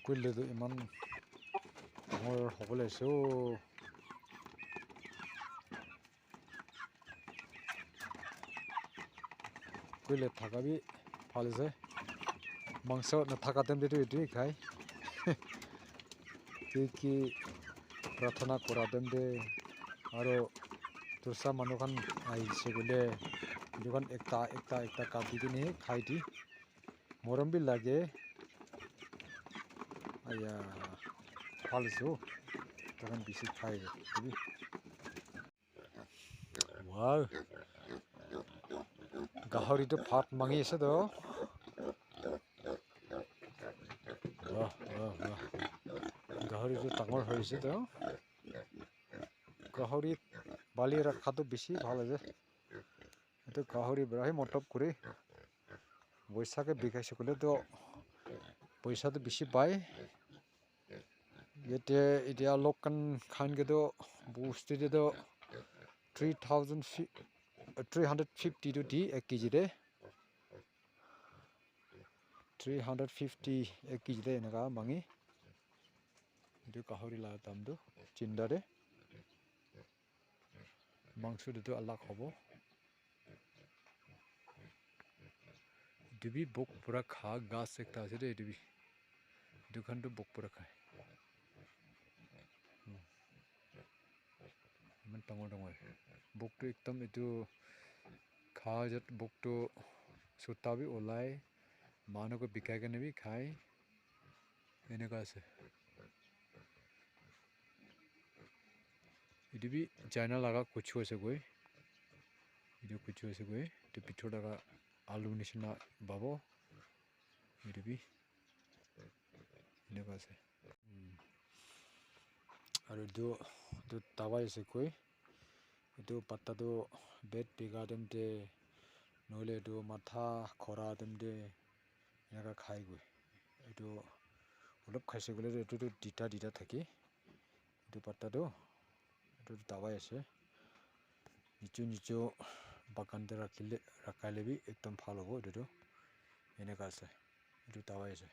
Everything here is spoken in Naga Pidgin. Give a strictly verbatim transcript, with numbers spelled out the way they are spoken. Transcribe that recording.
Kuile tu iman dangor hobole ase o. Kuile thaka bi bhal ase. Mangso nathaka time te tu etu khai. Ki ki prarthana kora time te aro dursa manu khan ahise koile etu khan ekta ekta ekta kati kene khai di. Morom bi lage. Aya, bhal ase o. Takhan bishi khai ase. Wow. Gahori tu bhat mangi ase to. Wah, wah, wah. Gahori tu dangor hoi ase to. Gahori bali rakha tu bishi bhal ase. Etu gahori para he motlob kuri, poisa ke bikai se koile toh poisa toh bishi pai. Yate etia log khan khan ke toh bosti te toh three thousand fi-, three hundred fifty toh di ek K G te. Three hundred fifty ek K G te eneka mangi. Etu gahori la dam toh chinta te. Mangso te toh alag hobo. Etu bi bok pura kha ghas ekta ase de etu bi. Etu khan toh bok pura khai. Hmm. Iman dangor dangor. Bok toh ekdum etu kha jat bok toh sutta bi olai. Manu ke bikai kene bi khai. Eneka ase. Etu bi China laga kuchu ase koi. Etu kuchu ase koi. Etu pitor laga alu nishina babo. Etu bi eneka ase. Aru etu, etu dawai ase koi. Etu patta tu pet biga time te nohoile etu matha khora time te eneka khai koi. Etu olop khaise koile tu etu tu tita tita thake. Etu patta tu, etu tu dawai ase. Nichu nichu bagan te rakhile, rakhaile bi ekdum bhal hobo etu tu. Eneka ase. Etu dawai ase.